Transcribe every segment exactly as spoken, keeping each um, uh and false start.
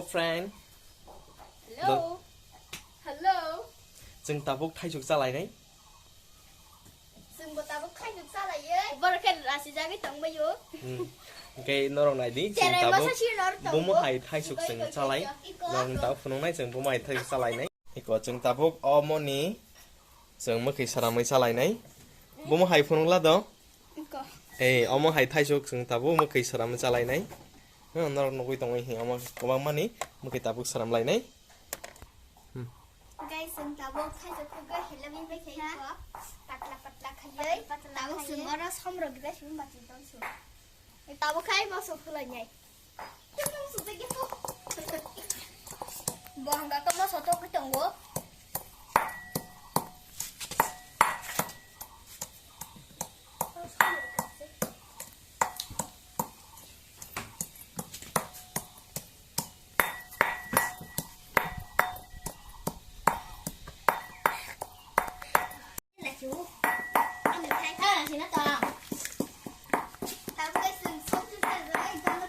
Friend. Hello. Hello. Chwng tabuk thaisuk chalainai. Chwngbo tabuk thaisuk chalaio. Borok khe rasi jagwi tongbaio. Hmm. Hwnkhe norok naidi, chwng tabuk bumo hai thaisuk chwng chalai. Norok tabuk phunuknai chwng bumo hai thaisuk chalainai. Iko chwng tabuk omo ni chwng mwkhwi saramwi chalainai. Bumo hai phunukla do. Iko. Eh, omo hai thaisuk chwng tabuk mwkhwi saramwi chalainai. Hmm, norok nugwi tongwi hi omo kwbangmani mwkhwi tabuk saramlainai. Hmm. Guys, chwng tabuk thaisuk khe hello bai khe iko. Patla patla khaiwi. Patla patla tabuk khaiwi. Chwng oro somrok gida sibung bachwi tong su. Tabuk khai moso khwlainai. Bo hwnka khe moso togwi tongo.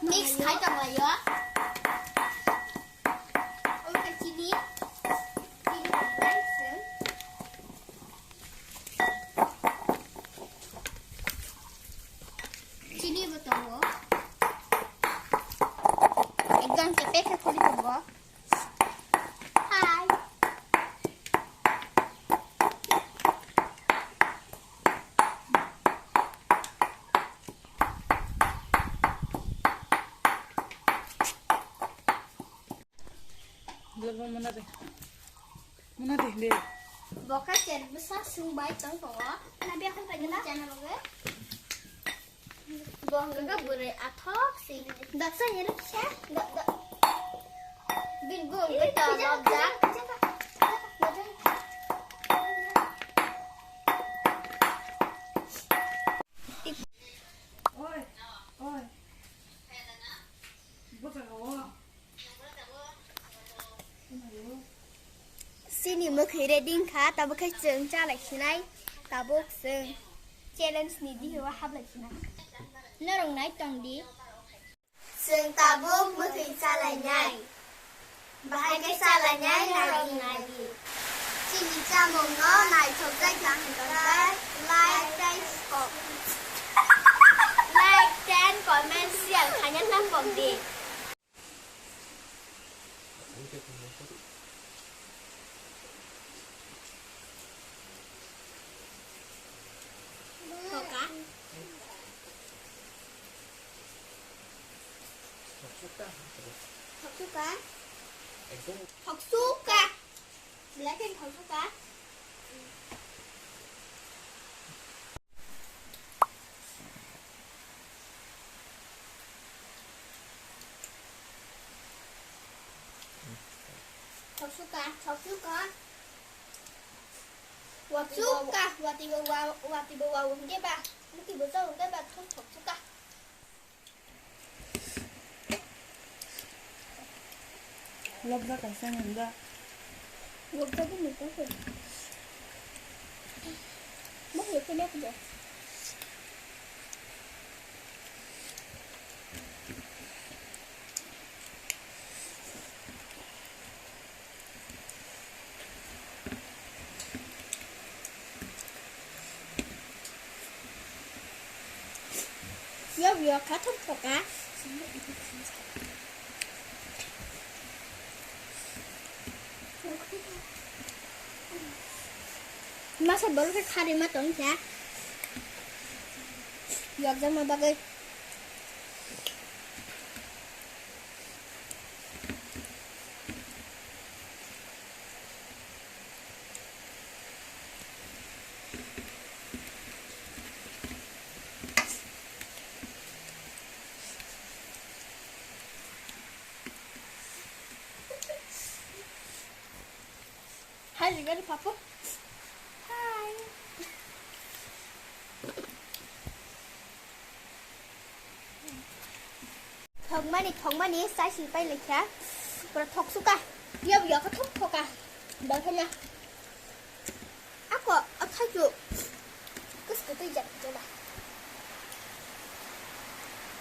Mix khai tonglaio. Omo khe chini. Chini rwnai chwng. Chini bo tongo. Ekdom chepe khe khuli tongo. Hi. Muna de. Muna de, de. Boka cher bwsa sung bai tong tongo. Na bia khon pai gana. Chana loge. Bo hwnka khe bwrwi athok si. Daksa yero kisa. Da, da. Bin bo hwnka khe to lobjak. Oi, oi. Bo jaga o. Chini mwkhwi ready wngkha, tabuk khe chwng chalai sinai, tabuk chwng challenge ni bihik o hablai sinai. Norok nai tong di. Chwng tabuk mwkhwi chalai nai. Bahai khe chalai nai, norok nai di. Chini chamung no naithok jai kha hwnkhe like tei like ten comment share khaina ta pok di. Thoka. Thoksuka. Thoksuka. Belai khe thoksuka. Thoksuka, thoksuka. Watsuka, wati bo wa, wati bo wa hwnkhe ba, muti bo cha hwnkhe ba, thok thoksuka. Lobjak kaisa hinda. Lobjak ni mukha se. Mukha se lobjak. Yok yok, kathok thoka. Masa bol khe khari ma tong kha. Yok jama bagwi. Hi, Ligari Papa. Hi. Thokmani, thokmani, sai si pai lekha. Pura thok suka. Yo, yo, ka thok thoka. Ba khana. Ako, athaju. Kus kutu jak jela.